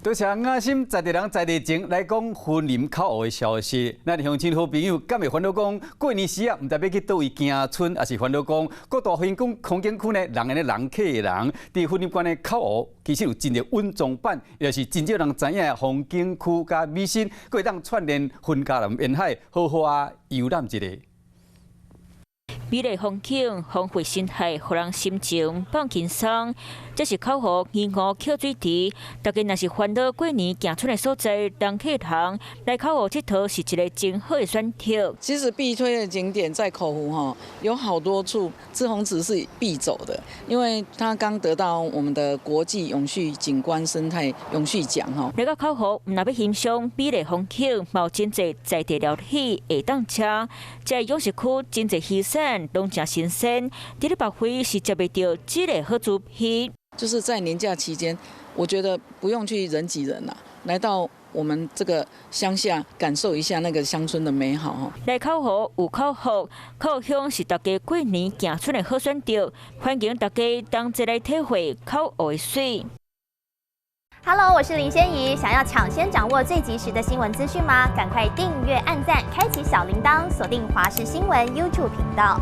多謝雅心在地人在地情來講雲林口湖的消息。咱鄉親好朋友敢會煩惱講過年時啊，毋知欲去佗位行春，抑是煩惱講各大風景區呢，人的人客的人，佇雲林縣的口湖其實有真濟隱藏版，也是真少人知影的風景區佮美食，閣會當串連雲嘉南沿海，好好啊遊覽一下。美麗風景、豐富生態，予人心情放輕鬆。這是口湖鶯湖抾水池，大家若是煩惱過年行春的所在，人客人來口湖𨑨迌是一个真好的選擇。其實必推的景點在口湖哈，有好多處，滯洪池是必走的，因為它剛得到我們的國際永續景觀生態永續獎哈。來到口湖，毋但欲欣賞美麗風景，嘛有真濟在地料理會當食。這個養殖區真濟魚產攏誠新鮮，佇咧北非是食袂著這个好滋味。就是在年假期間，我覺得不用去人擠人啦，來到我們這個鄉下，感受一下那個鄉村的美好哈。來口湖有口福，口湖鄉是大家過年行春的好選擇，歡迎大家同齊來體會口湖的媠。 Hello，我是林仙怡，想要搶先掌握最及時的新聞資訊嗎？趕快訂閱、按讚、開啟小鈴鐺，鎖定華視新聞 YouTube 頻道。